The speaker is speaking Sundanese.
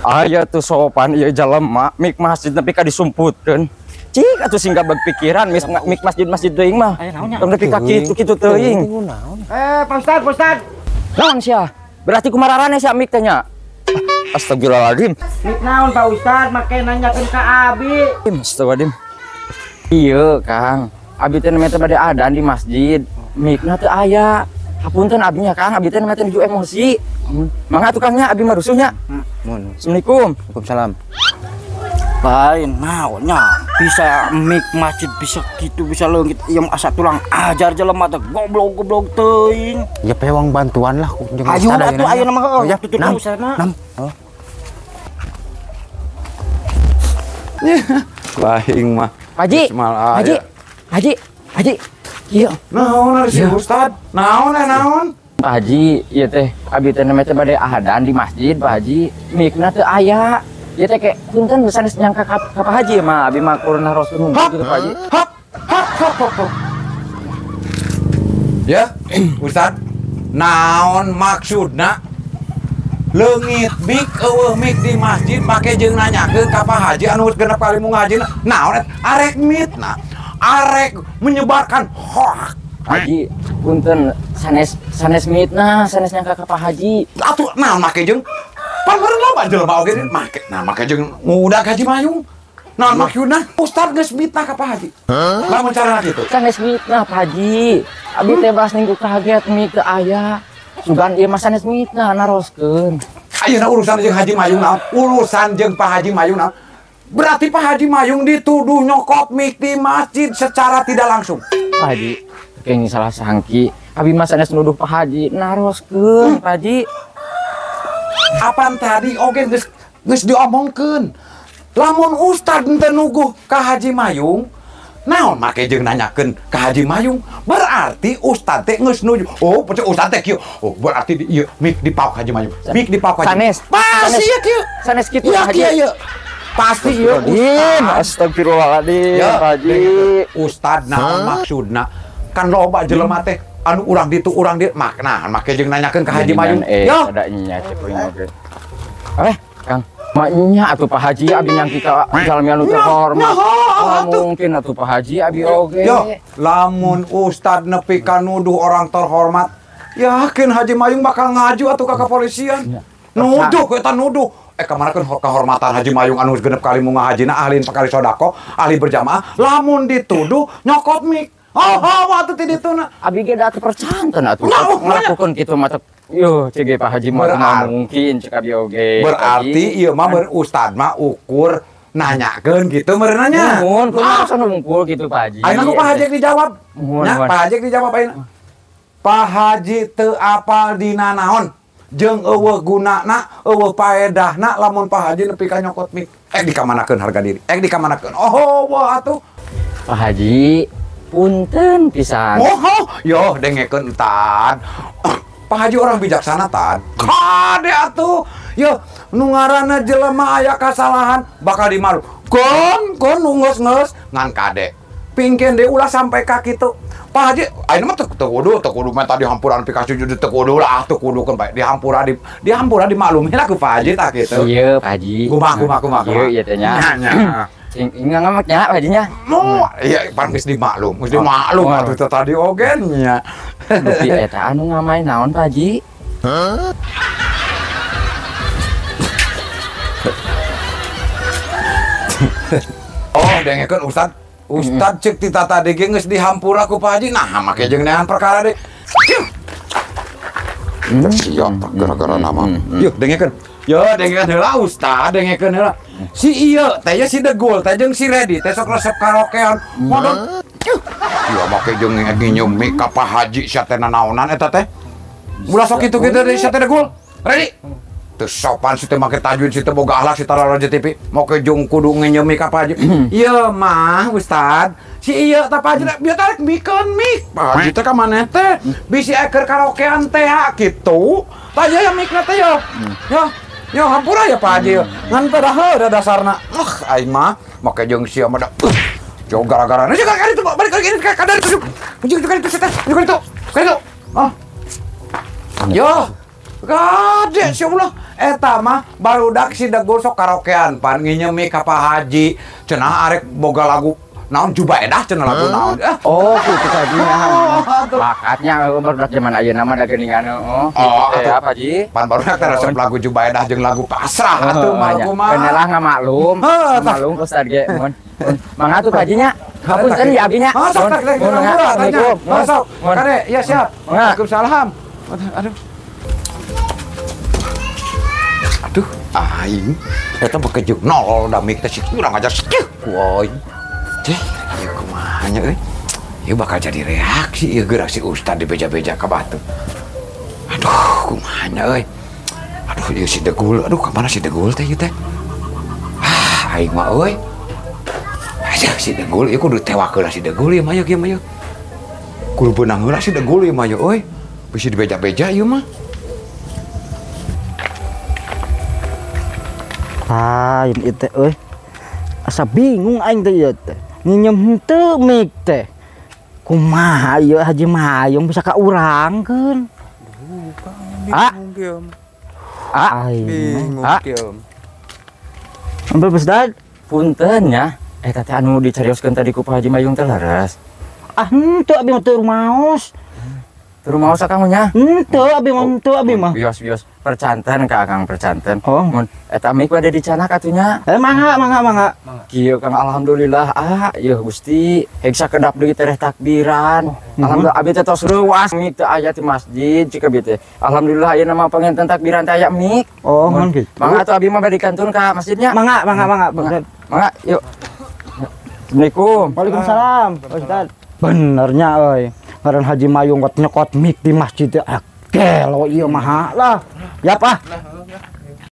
Aya tuh sopan ieu jalema mik masjid nepi ka disumputkeun. Cik atuh sing gableg pikiran mik masjid-masjid teuing mah. Tong nepi ka kitu-kitu teuing. Pak Ustad, Pak Ustad. Naon sia? Berarti kumararane sia mik teh nya? Astagfirullahaladzim. Mik naon Pak Ustad make nanyakeun ka abi. Astagfirullahaladzim. Iya, Kang. Abi teh nembe bade adan di masjid. Mikna teu aya. Hapunten abi nya, Kang. Abi teh nembe nuju emosi. Mangga tukangnya abi mah rusuh nya. Mun. Assalamualaikum. Waalaikumsalam. Lain naonnya bisa mik masjid bisa gitu bisa leungit ieu asa tulang ajar jelema teh goblok-goblok teuing. Ya pewang bantuan lah jeung Ayo atuh ayeuna mah heuh tutur usahana. Nam. Laing mah. Haji. Haji. Haji. Haji. Ieu. Naon ari si Ustad? Naon naon? Pak Haji, ieu teh abi teh nembe teh bade adan di masjid Pak Haji. Mikna teu aya. Ieu teh ke punten sanes nyangka ka Pak Haji mah abi mah kurna rasul gitu Pak Haji. Hop hop hop hop. Ya, Ustad, naon maksudna leungit mik eueuh mik di masjid make jeung nanyakeun ka Pak Haji anu geus genep kali mu ngajina. Naon arek mitna, arek menyebarkan hoak. Haji, punten sanes sanes mitnah, sanes nyangka ka Pak Haji. Atuh naon make jeung pan meureun loba jelema oge make nah make jeung ngudag Haji Mayung. Naon maksudna? Ustad geus mitnah ka Pak Haji. Lamun carana kitu. Sanes mitnah Pak Haji. Abi teh bas ninggu kaget mik teu aya. Sugan ieu mah sanes mitnah naroskeun. Ayeuna urusan jeung Haji Mayung naon? Urusan jeung Pak Haji Mayung naon? Berarti Pak Haji Mayung dituduh nyokot mik di masjid secara tidak langsung. Pak Haji, kayaknya salah sangki. Abi mah sanes nuduh Pak Haji, naroskeun Pak Haji. Apaan tadi oge geus diomongkeun. Lamun Ustad henteu nuguh ka Haji Mayung, naon make jeung nanyakeun ka Haji Mayung? Berarti Ustad teh geus nuju. Oh, berarti Ustad teh kieu. Oh, berarti ieu mik dipaok Haji Mayung. Mik dipaok Haji. Sanes. Pasti ieu kieu. Sanes kitu Haji. Ieu. Pasti ieu Ustad. Astagfirullahaladzim, Pak Haji. Ustad naon maksudna? Kan loba jelema teh anu urang ditu urang dieu mak nah make jeung nanyakeun ka Haji Mayung. Yo, ada nya cek kuring oge. Kang, maknya atuh Pak Haji abi nyangki ka jalmi anu terhormat. Mungkin atuh Pak Haji abi oge. Yo, lamun Ustad nepi ka nuduh orang terhormat, yakin Haji Mayung bakal ngaju atuh ka kepolisian. Nuduh eta nuduh. Kamana keun kehormatan Haji Mayung anu genep kali mu ngahajina ahli kali sodako, ahli berjamaah, lamun dituduh nyokot mik. Oh, atuh ti dituna. Abi ge da teu percanten atuh. Ngalakukeun kitu mah yo cege Pak Haji mah mungkin cek abi oge. Berarti ieu mah Ustad mah ukur nanyakeun kitu meureun nya. Nuhun, kumaha sana ngumpul kitu Pak Haji. Ayeuna ku Pak Haji dijawab. Nya Pak Haji dijawab ayeuna. Pak Haji teu apal dina naon jeung eueuh gunana, eueuh paedahna lamun Pak Haji nepi ka nyokot mik. Dikamanakeun harga diri. Dikamanakeun. Oh, wah atuh. Pak Haji punten pisan. Oh, yo dengekeun tad. Pak Haji orang bijaksana tad. Kade atuh. Yo nu ngaranna jelema aya kasalahan bakal dimalu. Kon kon nu geus-geus ngan kade. Pingkeun deui ulah sampai ka kitu. Pak Haji ayeuna mah teu kudu mah tadi hampuran pika sujud teu kudu lah teu kudu keun bae dihampura dihampura dimaklumi lah ku Pak Haji tah kitu. Ieu Pak Haji. Kumaha kumaha kumaha. Ieu ieu teh nya. Nya. Sing ngamak nya Pak Haji nya. Mu iya pan geus dimaklum, geus dimaklum atuh teh tadi oge nya. Dupi eta anu ngamain naon Pak Haji? Oh, dengekeun Ustad. Ustad cek ti tata ge geus dihampura ku Pak Haji. Nah, make jeung neangan perkara deui. Siap gara-gara nama. Yuk dengekeun. Yo dengekeun heula Ustad, dengekeun heula. Si ieu teh nya si Degul teh jeung si Redi teh sok resep karaokean. Modon. Ieu make jeung nginyeum mik ka Pak Haji sia teh nanaonan eta teh. Ulah sok kitu kitu deui sia teh Degul. Redi. Teu sopan si teh make tajwid si teh boga akhlak si tararaja TV. Make jeung kudu nginyeum mik ka Pak Haji. Ieu mah Ustad, si ieu teh Pak Haji bieu tarik mikeun mik. Pak Haji teh ka maneh teh bisi eker karaokean teh kitu. Tah ieu mikna teh yo. Yo. Yo hampura ya Pak Haji yo. Ngan teh da dasarna. Aing mah make jeung sia mah da. Jauh gara-gara. Nah, gara-gara itu balik lagi ini kadar itu. Juga itu setan. Juga itu. Juga itu. Ah. Yo. Gade sia ulah. Eta mah barudak si Degul sok karaokean pan nginjem mic ka Pak Haji. Cenah arek boga lagu naon Jubaedah cenah lagu naon. Oh, kitu tadinya. Bakatnya barudak zaman ayeuna mah da geuningan heeh. Oh, atuh Pak Haji. Pan barudak teh resep lagu Jubaedah jeung lagu pasrah atuh mah kumaha. Keun lah ngamaklum. Maklum Ustad ge mun. Mangga atuh Pak Haji nya. Hapunten ya abi nya. Masuk, Assalamualaikum. Masuk. Kade, ya siap. Waalaikumsalam. Aduh. Aduh, aing eta bekejuk nol da mik teh si kurang ajar sakieu ku aing. Cih, ieu kumaha nya euy. Ieu bakal jadi reaksi ieu geura si ustad dibeja-beja ka batu. Aduh, kumaha nya euy. Aduh, ieu si Degul. Aduh, ka mana si Degul teh ieu teh? Ah, aing mah euy. Aduh, si Degul ieu kudu tewak heula si Degul ieu mah ieu mah ieu. Kudu beunang heula si Degul ieu mah ieu euy. Bisi dibeja-beja ieu mah. Lain ieu teh euy. Asa bingung aing teh ieu teh. Nginjem henteu mic teh. Kumaha ieu Haji Mayung bisa ka urangkeun. Bingung kieu. Ah, bingung kieu. Ampun Ustad, punten nya. Eta teh anu dicarioskeun tadi ku Pak Haji Mayung teh leres. Ah, henteu abi mah teu rumaos. Teu rumaos akang nya? Henteu abi mah, henteu abi mah. Bios-bios percanten ka akang percanten. Oh, mun eta mic bade dicanak atuh nya. Mangga mangga mangga. Kieu Kang alhamdulillah ah ieu Gusti heg sakedap deui tereh takbiran. Alhamdulillah abi teh tos reuas mic teu aya di masjid cik abi teh. Alhamdulillah ayeuna mah panginten takbiran teh aya mic. Oh, mun kitu. Mangga atuh abi mah bade kantun ka masjidnya. Mangga mangga mangga. Mangga yuk. Assalamualaikum. Waalaikumsalam. Ustaz. Benernya euy. Ngaran Haji Mayung nyokot mic di masjid teh. Gelo ieu mah lah. Yap ah.